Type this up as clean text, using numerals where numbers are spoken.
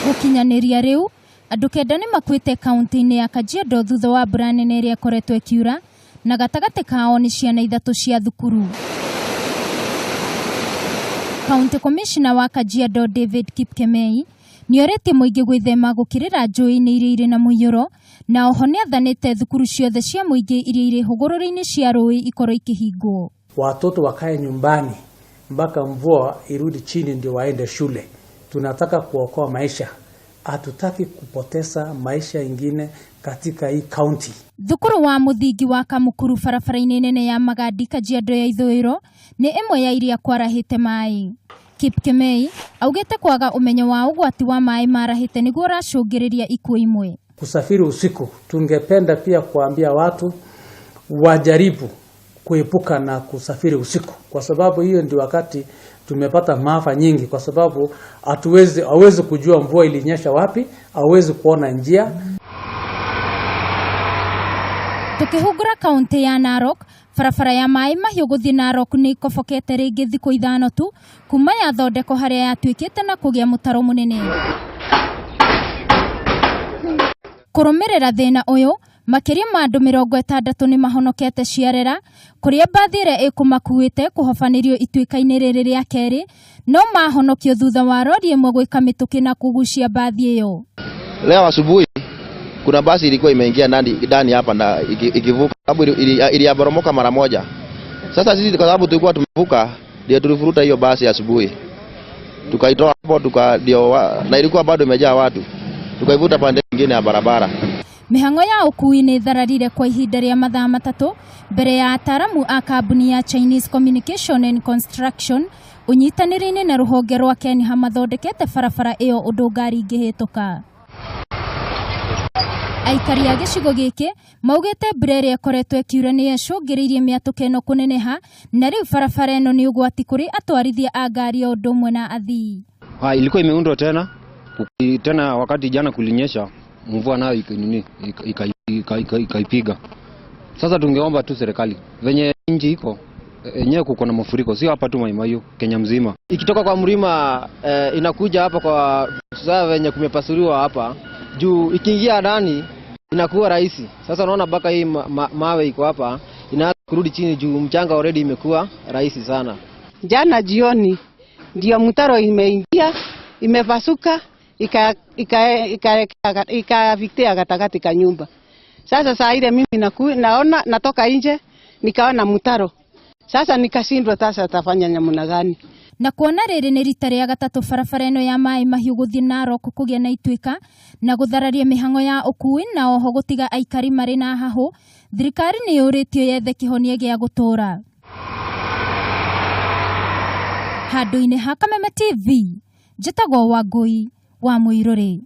Gũkinyanĩria rĩu andũ 9 nĩ makuĩte kaunti-inĩ ya Kajiado thutha wa mbura nene ĩrĩa ĩkoretwo ĩkiura, na gatagatĩ kao nĩ ciana 3 cia thukuru. County Commissioner wa Kajiado David Kipkemei nĩorĩtie mũingĩ gwĩthema gũkĩrĩra njũĩ-inĩ iria irĩ na mũiyũro, na oho nĩathanĩte thukuru ciothe cia mũingĩ iria irĩ hũgũrũrũ-inĩ cia rũĩ ikorwo ikĩhingwo. Watoto wakae nyumbani mpaka mvua irudi chini ndio waende shule. Tunataka kuokoa maisha, hatutaki kupoteza maisha ingine katika hii county. Thukuru wa mũthingi wa Kamukuru barabara-inĩ nene ya Magadi Kajiado ya ithũĩro nĩ ĩmwe ya iria kwarahĩte maĩ. Kipkemei augĩte kwaga ũmenyo wa ũgwati wa maĩ marahĩte nĩguo ũracũngĩrĩria ikuũ imwe. Kusafiri usiku, tungependa pia kuambia watu wajaribu kuepuka na kusafiri usiku, kwa sababu hiyo ndio wakati tumepata maafa nyingi, kwa sababu hawezi kujua mvua ilinyesha wapi, hawezi kuona njia. Tukihungura kaunti ya Narok, barabara ya maĩ mahiũ gũthiĩ Narok nĩ ikobokete rĩngĩ thikũ 5 tu kuma yathondekwo harĩa yatuĩkĩte na kũgĩa mũtaro mũnene. Kũrũmĩrĩra thĩna ũyũ, makĩria ma andũ 60 nĩ mahonokete ciarera kũrĩa mbathi ĩrĩa ĩkũmakuĩte kũhobanĩrio ituĩka-inĩ rĩrĩ rĩa kerĩ, no mahonokio thutha wa rori ĩmwe gwĩka mĩtũkĩ na kũgucia mbathi ĩyo. Leo asubuhi kuna basi ilikuwa imeingia ndani hapa na ikivuka, sababu iliyaboromoka mara moja. Sasa sisi kwa sababu tulikuwa tumevuka ndio tulivuruta hiyo basi asubuhi, tukaitoa hapo na ilikuwa bado imejaa watu, tukaivuta pande nyingine ya barabara. Mĩhang'o ya ũkuui nĩ ĩthararire kwa ihinda rĩa mathaa 3 mbere ya ataaramu a kambuni ya Chinese Communication and Construction ũnyitanĩri-inĩ na rũhonge rwa Kenha mathondekete barabara ĩyo ũndũ ngari ingĩhĩtũka. Aikari a gĩcigo gĩkĩ maugĩte mbura ĩrĩa ĩkoretwo ĩkiura nĩ ĩcũngĩrĩirie mĩatũka ĩno kũneneha, na rĩu barabara ĩno nĩ ũgwati kũrĩ atwarithia a ngari o ũndũ ũmwe na athii. Ilikuwa imeundwa tena wakati jana kulinyesha mvua nayo ikaipiga. Sasa tungeomba tu serikali venye nchi iko yenyewe kuko na mafuriko, sio hapa tu Mai Mahiu, Kenya mzima. Ikitoka kwa mlima inakuja hapa kwa sasa venye kumepasuliwa hapa juu, ikiingia ndani inakuwa rahisi. Sasa unaona mpaka hii mawe iko hapa inaanza kurudi chini juu mchanga already imekuwa rahisi sana. Jana jioni ndio mtaro imeingia, imepasuka, ikafikia katikati ka nyumba. Sasa saa ile mimi naona natoka nje nikaona mtaro. Sasa nikashindwa sasa tafanya namna gani. Na kuona rĩrĩ nĩ rita rĩa gatatũ barabara ĩno ya maĩ mahiũ gũthiĩ Narok kũgĩa na ituĩka na gũthararia mĩhang'o ya ũkuui na oho gũtiga aikari marĩ na hahũ, thirikari nĩ yũrĩtio yethe kĩhonia gĩa gũtũũra. Handũ-inĩ ha Kameme TV, njĩtagwo Wangũi wa Mũirũrĩ.